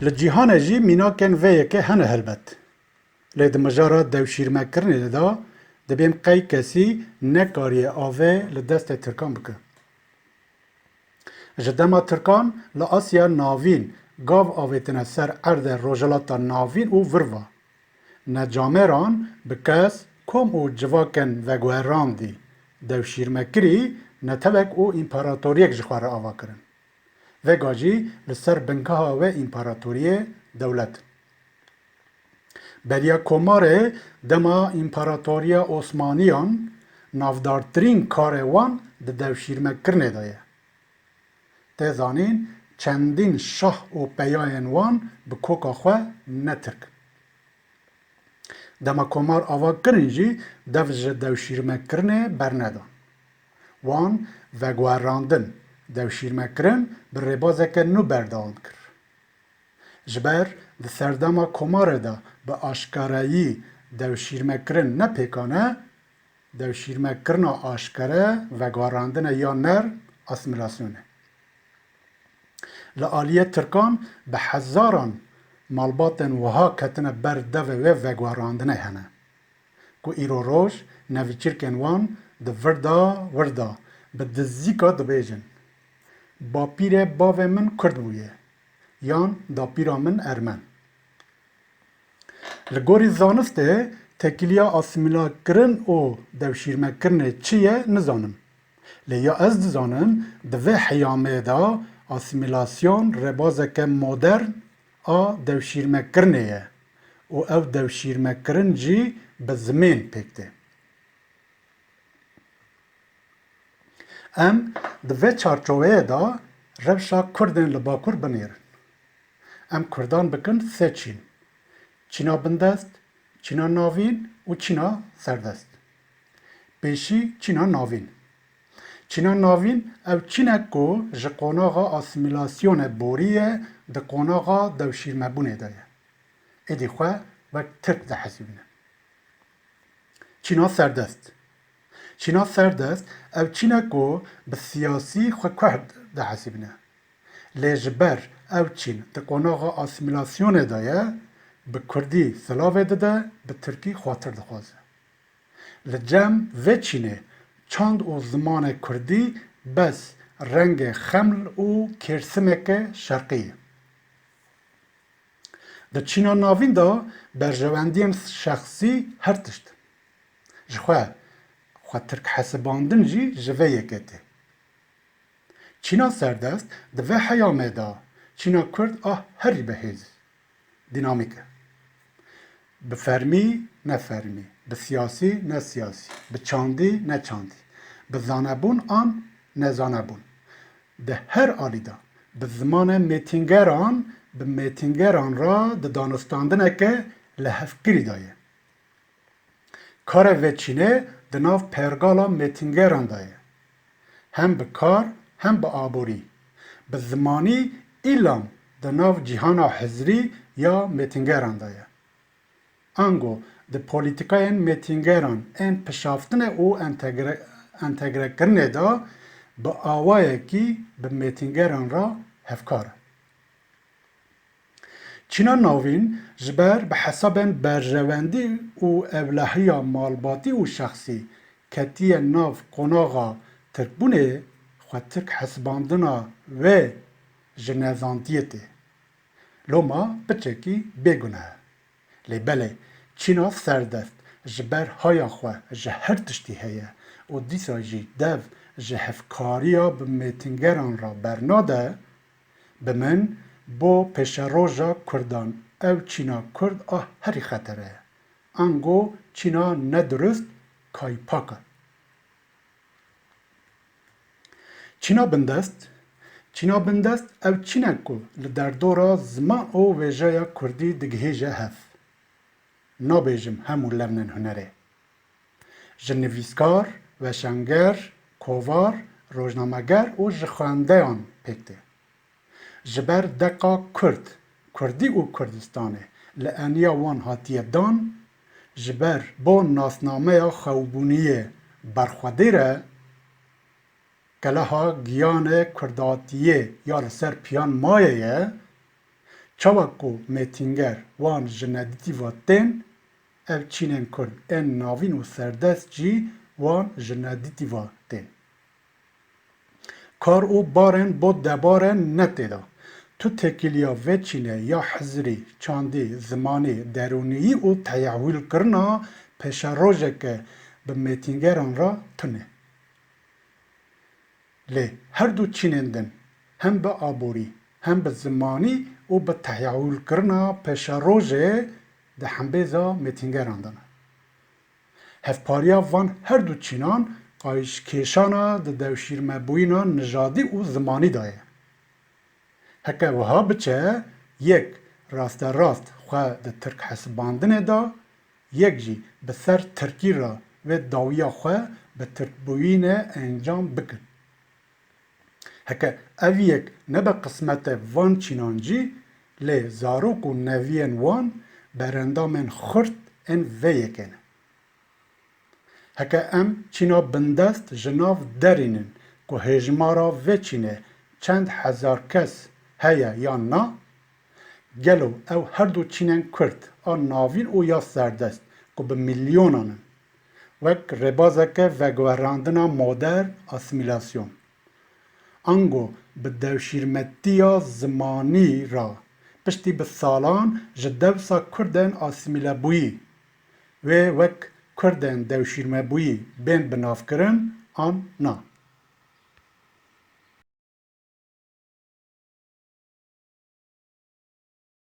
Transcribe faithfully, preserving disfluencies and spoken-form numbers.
Li cîhanê jî mînakên vê yekê hene helbet. Lê di mijara dewşîrmekirinê de dibêm qey kesî nekariye avê li destê Tirkan bike. Ji dema Tirkan li Asya Navîn gav avêtine ser erdê Rojhilata Navîn û vir ve, ne camêran bi kes, kom û civakên veguherandî, dewşîrmekirî, netewek û împaratoriyek ji xwe re ava kirin. Vêga jî li ser bingeha wê împaratoriyê dewlet in. Beriya Komarê dema Împaratoriya Osmaniyan navdartirîn karê wan di dewşîrmekirinê de ye. Tê zanîn çendîn şah û peyayên wan bi koka xwe ne Tirk in. Dema Komar ava kirin jî dev ji dewşîrmekirinê bernedan. Wan veguherandin, dewşîrmekirin bi rêbazeke nû berdewam kir. Ji ber di serdema Komarê de bi aşkareyî dewşîrmekirin ne pêkan e, dewşîrmekirina aşkere veguherandine ya nerm asîmîlasyon e. Li aliyê Tirkan bi hezaran malbatên wiha ketine ber devê wê veguherandinê hene, ku îro roj nevîçirkên wan di vir de wir de bi dizîka dibêjin, Bapîrê bavê min Kurd bûye, yan Dapîra min Ermen. Li gorî zanistê, têkiliya asîmîlakirin û dewşîrmekirinê çi ye, nizanim. Lê ya ez dizanim, di vê heyamê de asîmîlasyon rêbazeke modern a dewşîrmekirinê ye û ew dewşîrmekirin jî bi zimên pêk tê. Em di vê çarçoveyê de rewşa Kurdên li Bakur binêrin. Em Kurdan bikin sê çîn: çîna bindest, çîna navîn û çîna serdest. Pêşî çîna navîn. Çîna navîn ew çînek ku ji qonaxa asîmîlasyonê borî ye, di qonaxa dewşîrmebûnê de ye. Êdî xwe wek Tirk dihesibînin. Çîna serdest. Çîna serdest ew çîn e ku bi siyasî xwe Kurd dihesibîne. Lê ji ber ew çîn di qonaxa asîmîlasyonê de ye, bi kurdî silavê dide, bi tirkî xwatir dixwaze. Li cem vê çînê çand û zimanê kurdî bes rengê xeml û kêrsimeke şerqî ye. Di çîna navîn de berjewendiyên şexsî her tişt in. Ji xwe, xwe Tirk hesibandin jî ji vê yekê tê. Çîna serdest di vê heyamê de çîna Kurd a herî bihêz, dînamîk e. Bi fermî, ne fermî, bi siyasî, ne siyasî, bi çandî, ne çandî, bi zanebûn an nezanebûn, di her alî de bi zimanê mêtîngeran, bi mêtîngeran re di danûstandineke lihevkirî de ye. Karê vê çînê di nav pergala mêtîngeran de ye. Hem bi kar, hem bi aborî. Bi zimanî îlam di nav cîhana hizrî ya mêtîngeran de ye. Ango di polîtîkayên mêtîngeran ên pişaftinê û entegre-, entegrekirinê de bi awayekî bi mêtîngeran re hevkar e. Çîna navîn ji ber bi hesabên berjewendî û ewlehiya malbatî û şexsî ketiye nav qonaxa tirkbûnê, xwe tirk hesibandina wê ji nezantiyê tê. Loma piçekî bêguneh e. Lê belê, çîna serdest ji ber haya xwe ji her tiştî heye û dîsa jî dev ji hevkariya bi mêtîngeran re bernade, bi min, bo pêşeroja Kurdan ew çîna Kurd a herî xetere ye. Ango çîna nedurist, kaypak e. Çîna bindest. Çîna bindest ew çînek ku li derdora ziman û wêjeya kurdî digihêje hev. Nabêjim hemû lewnên hunerê. Ji nivîskar, weşanger, kovar, rojnameger û ji xwendeyan pêk tê. Ji ber deqa Kurd, Kurdî û Kurdistanê li eniya wan hatiye dan, ji ber bo nasnameya xewbûniyê berxwedêr e, keleha giyanê Kurdatiyê ya li ser piyan maye ye, Çawa ku mêtînger wan ji nedîtîva tên, ev çînên kurd ên navîn û serdest jî wan ji nedîtîva tên. Kar û barên bo debarên ne tê de. Tu têkiliya vê çînê ya hizirî, çandî, zimanî, derûnîyî û tehewîlkirina pêşerojeke bi mêtîngeran re tune. Lê her du çînên din, hem bi aborî, hem bi zimanî û bi tehewîlkirina pêşerojê di hembêza mêtîngeran de ne. Hevpariya van her du çînan qayîşkêşana di dewşîrmebûyîna nijadî û zimanî de ye. Heke wiha biçe, yek rasterast xwe di tirk hesibandinê de, yek jî bi ser tirkî re wê dawiya xwe bi tirkbûyînê encam bikin. Heke ev yek nebe qismetê van çînan jî, lê zarok û neviyên wan berendamên xurt ên vê yekê ne. Heke em çîna bindest ji nav derînin ku hêjmara vê çînê çend hezar kes heye yan na, gelo ew her du çînên kurd a navîn û ya serdest ku bi milyonan in, wek rêbazeke veguherandina modern asîmîlasyon, ango bi dewşîrmetiya zimanî re piştî bi salan ji dewsa kurdên asîmîlebûyî wê wek kurdên dewşîrmebûyî bên binavkirin an na?